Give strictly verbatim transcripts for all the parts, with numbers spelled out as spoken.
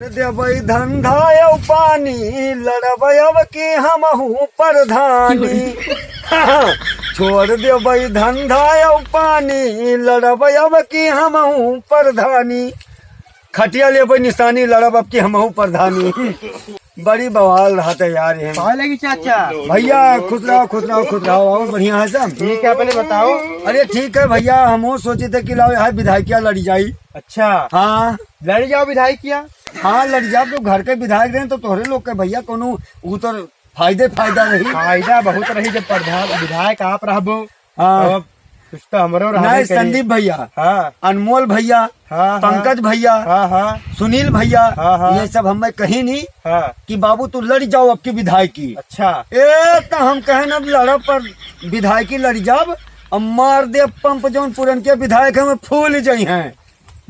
देबै धंधा अउ पानी, लड़बै अब की हमहू प्रधानी। छोड़ देबै धंधा अउ पानी, लड़बै अब की हमहू प्रधानी। खटिया लेबै निशानी, लड़ब अब की हमहू प्रधानी। बड़ी बवाल रहत है यार ये। पाँव लगी चाचा। भैया खुश रहो, खुश रहो, खुश रहो। और बढ़िया है सब? ठीक है, अपने बताओ। अरे ठीक है भैया, हमहू सोचे थे कि लाओ यहाँ विधायकिया लड़ी जाई। अच्छा। हाँ। लड़ी जाओ विधायकिया। हाँ, लड़ी जाओ, तो घर के विधायक रहे तो तोहरे लोग के भैया कोनो उ तो फायदे फायदा रही। फायदा बहुत रही जब प्रधान विधायक आप रहबो। हाँ। तो अब कुछ तो हमरो रहबे नहीं, करी। संदीप भैया, हाँ। अनमोल भैया, हाँ, हाँ। पंकज भैया, हाँ, हाँ। सुनील भैया, हाँ, हाँ। ये सब हमें कही नहीं हाँ। कि बाबू तू लड़ी जाओ अब की विधायकी। अच्छा। ए तो हम कहे ना लड़ब पर विधायकी लड़ी जाब, अब मार दे पंप जौन पुरनके विधायक हमें फूल जाई हैं।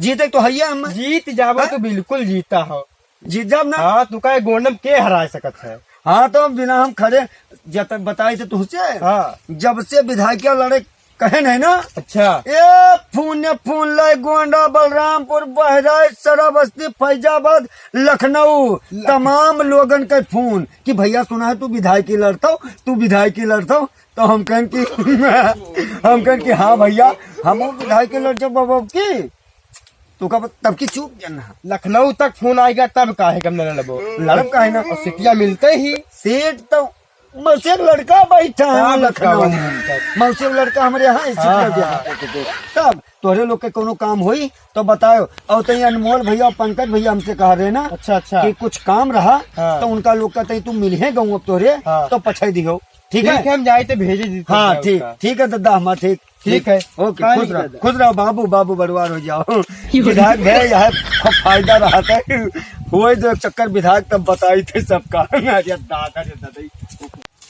जीते तो हइया हम। जीत जाबो हाँ? तो बिल्कुल जीता हो। जीत जाब ना? हाँ, तू काहे गोंडम के हरा सकत है? हाँ, तो बिना हम खड़े जब तक बताई थे तुझसे। हाँ। जब से विधायकिया लड़े कहे नहीं ना। अच्छा। ए, फोन ने फोन लाए, गोंडा, बलरामपुर, बहराइच, श्रावस्ती, फैजाबाद, लखनऊ, लख- तमाम लोगन के फोन कि भैया सुना है तू विधायकी लड़ता हो, तू विधायकी लड़ता हो। तो हम कहन कि हम कहन कि हाँ भैया, हम विधायकी लड़ जब बाबा की तो का तब की चुप जन है। लखनऊ तक फोन आएगा तब काहे कम न लड़बो? लड़ब काहे ना? और सीटिया मिलते ही। सीट तो मौसी के लड़का बैठा है हाँ, लखनऊ में। लखनऊ में। मौसी के लड़का हमरे यहाँ है, सीट हाँ, लगे हाँ। हैं। तब तोहरे लोग के कोनो काम होई तो बताओ। और तई अनमोल भैया और पंकज भैया हमसे कहा रहे ना अच्छा, अच्छा। कि कुछ काम रहा हाँ। तो उनका लोग का तई तू मिलहे गऊँ अब तोहरे हाँ। तो पछाई दिहो। ठीक है? ठीक है, हम जाए तो भेजे दी हाँ, ठीक, ठीक है दादा हमार, ठीक। ठीक है। ओके, पानी खुश रहो, दादा। खुश रहो बाबू, बाबू बड़वार हो जाओ। विधायक भैया, यह खूब फायदा रहा था। वही तो एक चक्कर विधायक तब बताई थे सबका। अरे दादा रे दादा।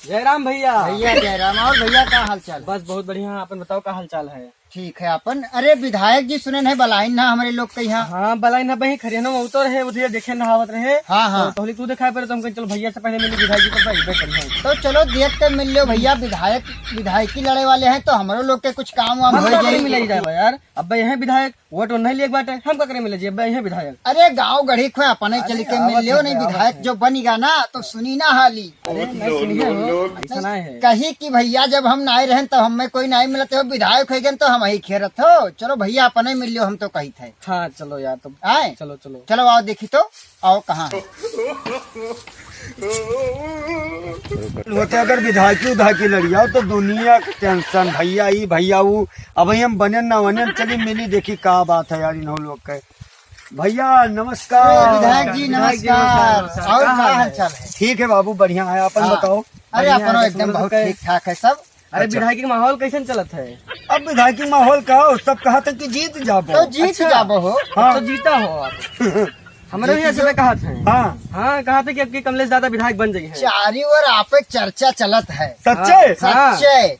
जयराम भैया। भैया जयराम, और भैया का हाल चाल? बस बहुत बढ़िया, अपन बताओ का हाल चाल है? ठीक है अपन। अरे विधायक जी सुने नहीं बलाइन ना हमरे लोग के यहाँ। हाँ, बलाइन ना बही खरियानो में उतर है, उधर देखे ना आवत रहे। हाँ, हाँ। तो तोहली तू दिखाई पड़े तो हम कहें चलो भैया से पहले मिली विधायक जी तो भाई बैठ रहे हैं। तो चलो देख के मिल लो भैया, विधायक विधायकी लड़े वाले हैं तो हमरो लोग के कुछ काम वाम हम हो का करे जाई। मिले जाए यार, अब भाई हैं विधायक, वोट नहीं लिए बाटे, हम का करे मिले जी, अब भाई हैं विधायक। अरे गाँव गढ़ी खोए अपने अरे चल के मिल आवत लियो है, नहीं, आवत विधायक है। जो बनिगा ना तो सुनी ना हाली। अरे, नहीं सुनिए हो, ऐसा नहीं है। कही कि भैया जब हम नाई रहन तब हमें कोई नाई मिलत हो, विधायक हो गए तो हम ही खेरत हो। चलो भैया अपने मिल लियो, हम तो कही थे। हाँ, चलो यार, तो आए? चलो, चलो। चलो आओ देखी तो, आओ कहाँ है? होते अगर विधायकी उधायकी लड़िया तो दुनिया के टेंशन, भैया ई भैया ऊ, अब हम बने ना बने, चली मिली देखी का बात है यार इन लोग के। भैया नमस्कार। अरे, विधायक जी, विधायक जी, नमस्कार। नमस्कार, नमस्कार। और का का हाल हाल है? चाल है? ठीक है बाबू, बढ़िया है, अपन हाँ। बताओ। अरे, बढ़िया अपनो है, एकदम सब बहुत लोग के ठीक ठाक है सब। अरे, अच्छा। विधायकी माहौल कैसन चलत है? अब विधायकी माहौल का हो, सब कहत है कि जीत जाबो। तो जीत अच्छा। जाबो हो। हाँ। तो जीता हो आप। हमरे भी ऐसे कहत है। हाँ। हाँ, कहत है कि अब की कमलेश दादा विधायक बन जाई है। चारी ओर आपे चर्चा चलत है। सच्चे? हाँ। सच्चे।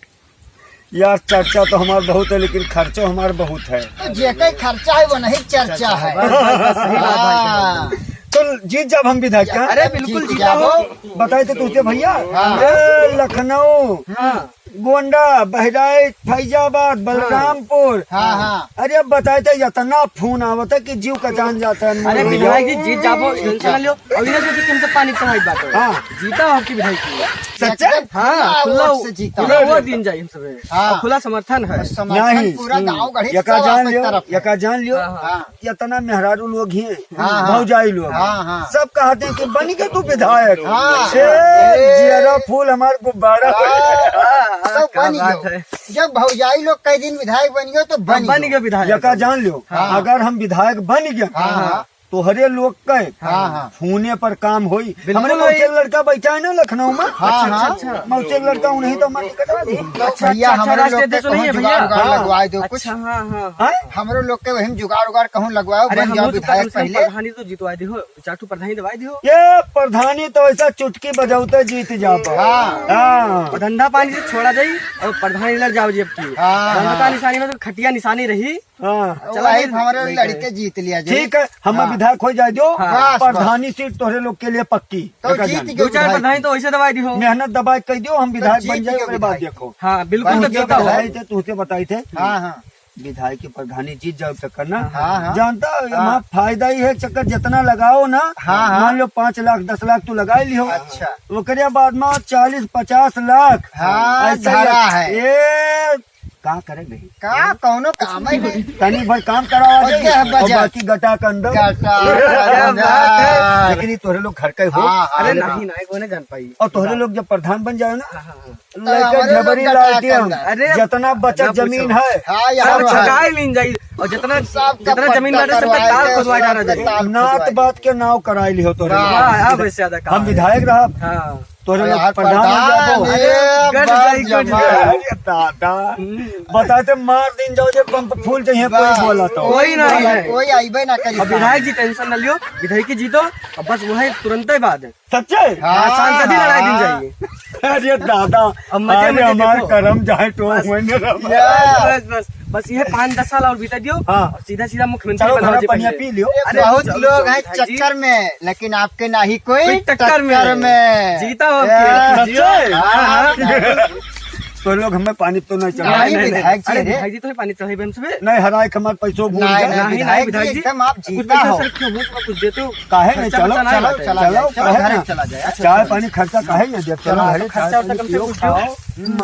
यार, चर्चा तो हमार बहुत है, लेकिन खर्चो हमार बहुत है। तो जेकर खर्चा है, वो नहीं चर्चा है। बस, बस, बस, सही बात है। हाँ। तो जीत जाब हम विधायक का? अरे, बिल्कुल जीत जीता जाबो। हो। बताए थे तुझे भैया। हाँ। ए, लखनऊ, हाँ। गोंडा, बहराइच, फैजाबाद, हाँ। बलरामपुर। हाँ, हाँ। अरे, अब बताए थे, इतना फोन आवत है कि जीव का जान जाता है। अरे, भैया। विधायक जी, जीत जाबो, टेंशन ना लियो। और इन्हें सोचो कि हमसे पानी चढ़ाई बात है। हाँ। जीता हो आपकी विधायक की। सच्चे? एकदम हाँ, खुला खुला वोट से जीता। खुला वोट दिन जाई हम सबे। हाँ। और खुला समर्थन है। समर्थन नहीं, पूरा सुन, गाँव गढ़ी यका सब जान आपके लियो, तरफ है। यका जान लियो, हाँ, हाँ। हाँ। इतना मेहरारू लोग ही हैं, हाँ, हाँ। भौजाई लोग, हाँ, हाँ। सब कहते हैं कि बन के तू विधायक। हाँ। ए, ए। जियरा फूल हमार गुब्बारा। हाँ, सब का बन बात गयो। है। जब भौजाई लोग कई दिन विधायक बन गयो तो बन बन गयो। गयो विधायक। यका जान लियो, हाँ। अगर हम विधायक बन गए, हाँ, हाँ। तोहरे लोग के हाँ, हाँ। फोने पर काम होई। बिल्कुल हमरे होई। मौसी के लड़का बैठा है ना लखनऊ में। हाँ, अच्छा, हाँ। अच्छा, अच्छा। मौसी के लड़का उन्हीं तो मन कटवा दी। तो अच्छा, भैया, अच्छा, हमरे अच्छा, लोग के राष्ट्रीय अध्यक्ष कहूँ नहीं है जुगाड़ भैया। उगाड़ हाँ। लगवाए दो कुछ। अच्छा, हाँ, हाँ, हाँ। हैं? हमरो लोग के वही जुगाड़ उगाड़ कहूँ लगवाओ, अरे, बन जाओ हम लोग तो विधायक कम से कम पहले। प्रधानी तो जितवा दे हो, चार ठो प्रधानी दवाई दे हो। ये प्रधानी तो ऐसा चुटकी बजावते जीत जाबो। हाँ। हाँ। और धंधा पानी से छोड़ा जाई और प्रधानी लड़ जाओ जी अब की। हाँ, धंधा हाँ। निशानी में तो खटिया निशानी रही। हाँ। चला वही जाए। हमारे लड़के जीत लिया जाए। ठीक है, हम हाँ। विधायक हो जाए जो, हाँ। बस, बस। प्रधानी सीट तोहरे लोग के लिए पक्की। तो रखा जीत जाए। गयो दो चार विधायक। प्रधानी तो वैसे दवाई दी हो। मेहनत दबाई कर दियो, हम तो विधायक जीत बन जाए, गयो ओकरे बाद विधायक। देखो। हाँ, बिल्कुल बन तो गयो जीता हो। विधायक। बताई थे, तुझसे बताई थे। हाँ, हाँ। विधायकी प्रधानी जीत जाओ चक्कर ना। हाँ, हाँ। जानता हो, हाँ। वहाँ फायदा ही है चक्कर, जितना लगाओ ना, हाँ, हाँ। मान लो पाँच लाख, दस लाख तू लगा लियो। अच्छा। ओकरे बाद में चालीस पचास लाख। हाँ, ऐसा ही धरा है। ए, का करे भाई? का कौनो काम है नहीं। तनी भर काम करावा और दे, क्या है और बजट? बाकी गटा के अंदर। गटा के अंदर। लेकिन ये तोहरे लोग घर का ही हो। हाँ, हाँ, अरे हाँ। नहीं, नहीं, कोई नहीं जान पाई। और तोहरे लोग जब प्रधान बन जाओ ना, हाँ, हाँ, हाँ। तो लड़का हमारे लोग झबरी गटा लाल के दिया, अंदर। अरे, जितना बचत ना पूछो। जमीन है, हाँ, यहाँ सब पर। छुड़ाई लीन जाई। और जितना, सब जितना जमीन बाटे, सब करवाए ताल के, खुदवा सब डाला जाए। ताल नात खुदवाए। बात के नाव कराई लियो तोहरे लोग। वाह, अब इससे ज्यादा काम हम है। विधायक रहब, हाँ। तोहरे लोग यार, प्रधान हो प्रधान जाबो। ये अरे, गट बन जाई, गट जमा। जाई। अरे दादा, हम्म। बताते मार दिन जाओ जे पंप फूल जाइए, कोई वाह। बोला तो। कोई नहीं है। कोई आइबे ना करी अब सामने। विधायक जी टेंशन ना लियो, विधायक जी जीतो, अब बस वो है तुरंत ही बाद। सच्चे? हाँ, सांसद ही लड़ाई दिन जाइए। अरे दादा, अब मजे, अरे मजे हमार देखो। करम जाए तो बस। होने रहा। या। बस, बस, बस ये पाँच दस साल और बीता दियो, हाँ। और सीधा सीधा मुख्यमंत्री चलो, बनाओ घर जी पनिया पहले। पी लियो। अरे बहुत चलो, लोग चलो, हैं भाई जी। चक्कर में, लेकिन आपके नाही कोई कोई टक्कर में। टक्कर में। जीता हो या, आपके। सच्चे? हाँ, हाँ। तो लोग हमें पानी तो नहीं चढ़ा। नहीं, नहीं, नहीं, विधायक जी, अरे अरे। विधायक जी तो है पानी चढ़ाई बे हमसे बे। नहीं, हराए के हमारे पैसों भूल नहीं, जाए। नहीं, नहीं, विधायक विधायक जी, जी। एकदम आप कुछ जीता पैसा हो। से रखियो, मुंह पर कुछ देते हो। काहे नहीं? खर्चा चलो, वर्चा नहीं चलो, बाटे। चला चलो, जाए, चलो, काहे घरे ना? चला जाए। अच्छा, चाय चलो। पानी खर्चा काहे नहीं देते? चलो, चलो, घरे खर्चा चाय वर्चा पानी कम से पियो, कम खाओ। हम्म।